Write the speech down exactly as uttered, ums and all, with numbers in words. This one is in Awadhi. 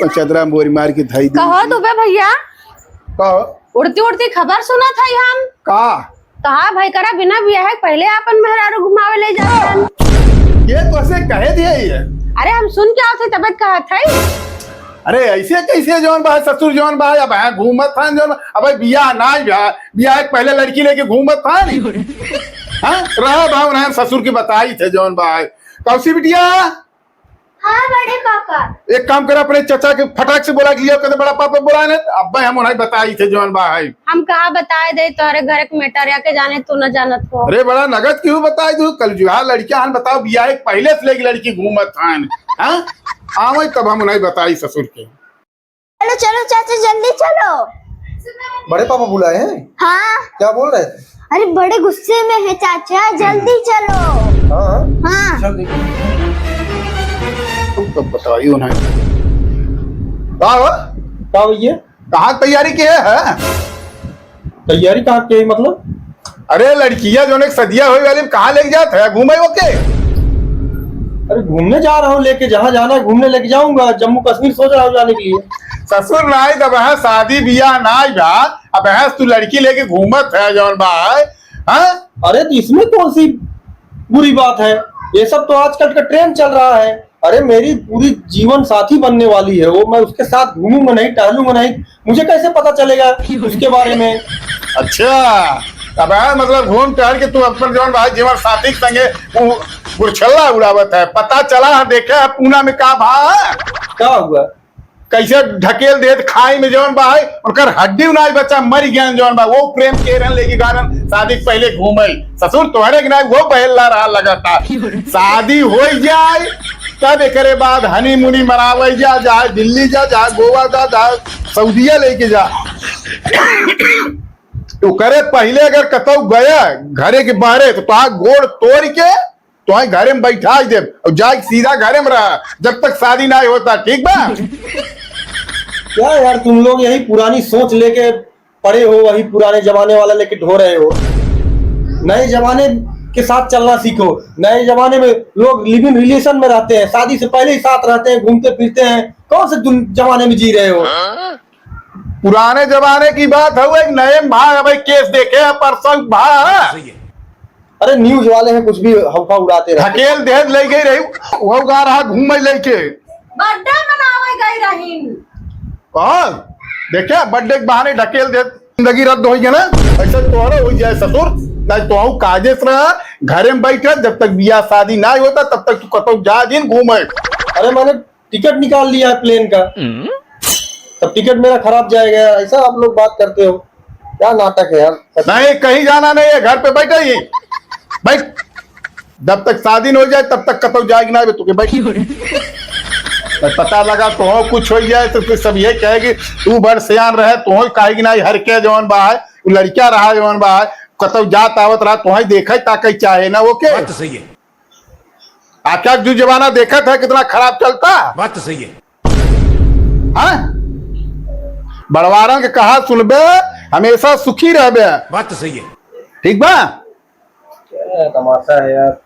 चदरा मोरी मार के धई दी। कहो दुबे भैया। कहो। उड़ती उड़ती खबर सुनत हई हम। का? कहा भाई करा बिना बियाहे पहिले आपन मेहरारू घुमावे ले जात हन। ये तोसे कहे दिए ये? अरे हम सुन के आवत हई तबे कहत हई। अरे ऐसे कैसे जौन बा ससुर जौन बा अब है घूमत हन जौन अब बियाह नाई बा बियाह के पहिले लड़की लेके घूमत हन। हाँ रहा भाव ना ससुर की बताई थे जौन बा। कौसी बिटिया? हाँ बड़े पापा। एक काम कर अपने चचा के फटाक से बोला के लिया कहते बड़ा पापा बोला ने। अब हम उन्हें बताई थे जौन बा है। हम कहा बताए दे तोहरे घर के मेटर या के जाने तू न जानत हो। अरे बड़ा नगद क्यों बताई दू कल जुहा लड़कियां हन बताओ बियाह के पहिले से लेके लड़की घूमत हन। हाँ आवई तब हम उन्हें बताई ससुर के। चलो चलो चाचा जल्दी चलो। बड़े पापा बुलाए हैं? हाँ। क्या बोल रहे थे? अरे बड़े गुस्से में है चाचा जल्दी चलो। हाँ हाँ। हाँ। चल देखो। तुम तो बताइयो ना। का हो? का भैया? कहाँ तैयारी के है? तैयारी कहाँ के मतलब? अरे लड़किया जौन एक सदिया होई वाली कहाँ लेके जात है घूमे ओके? अरे घूमने जा रहा हूँ लेके जहाँ जाना है घूमने लेके जाऊंगा जम्मू कश्मीर सोच रहा हूँ जाने के लिए। ससुर नाई तब है शादी बियाह नाई बा। अब है तू लड़की लेके घूमत है जौन बा है। हाँ? अरे तो इसमें कौन सी बुरी बात है? ये सब तो आजकल का ट्रेंड चल रहा है। अरे मेरी पूरी जीवन साथी बनने वाली है वो मैं उसके साथ घूमूंगा नहीं टहलूंगा नहीं। मुझे कैसे पता चलेगा उसके बारे में? अच्छा। अब है मतलब घूम टहल के तू अपन जौन भाई जीवन साथी के संगे उ- गुरछल्ला उड़ावत है पता चला है देखे है पूना में का भा है? क्या हुआ? कैसे ढकेल देत खाई में जौन बा है उनकर हड्डी उनाई बच्चा मर गया जौन बा वो प्रेम के रहन लेके कारण शादी के पहिले घूमे। ससुर तोहरे के ना वो बहेला रहा लगातार शादी हो जाए तब एकरे बाद हनीमूनी मनावल जा जाए दिल्ली जा जाए गोवा जा जाए सऊदिया लेके जा। ओकरे पहिले अगर कतौ गया घरे के बाहरे तो तोहार गोड़ तोड़ के तोहार घरे में बैठा देब और जाए सीधा घरे में रहा जब तक शादी ना होता ठीक बा? क्या यार तुम लोग यही पुरानी सोच लेके पड़े हो वही पुराने जमाने वाला लेके ढो रहे हो। नए जमाने के साथ चलना सीखो। नए जमाने में लोग लिव इन रिलेशन में रहते हैं शादी से पहले ही साथ रहते हैं घूमते फिरते हैं। कौन से तुम जमाने में जी रहे हो? पुराने जमाने की बात है एक नए भाई भाई केस देखे हैं परसों भाई। अरे न्यूज वाले हैं कुछ भी हल्का उड़ाते रहते हैं। ढकेल देत ले गई रही वो गा रहा घूमे लेके। बर्थडे मनावे गई रही। कौन? देखा बर्थडे के बहाने ढकेल देत जिंदगी रद्द हो गया ना। ऐसे तोहरा हो जाए ससुर। ना तो काजे से रहा घरे में बैठा जब तक बियाह शादी ना होता तब तक तू कतौ जा दिन घूमे। अरे मैंने टिकट निकाल लिया है प्लेन का। तब टिकट मेरा खराब जाएगा यार ऐसा आप लोग बात करते हो। क्या नाटक है यार। नहीं कहीं जाना नहीं है घर पे बैठा ही बैठ। जब तक शादी न हो जाए तब तक कतौ जाएगी ना तुके बैठ। पता लगा तो कुछ हो जाए तो फिर सब ये कहे कि तू बड़ सियान रहे तो काहे कि ना हर के जवान बा है वो लड़का रहा जवान बा है कतौ जात आवत रहा तो देखा ताकई चाहे ना ओके। बात तो सही है। आजकल जो जमाना देखत है कितना खराब चलता। बात तो सही है। हाँ? बड़वारन के कहा सुनबे, हमेशा सुखी रहबे। बात तो सही है। ठीक बा? क्या तमाशा है यार।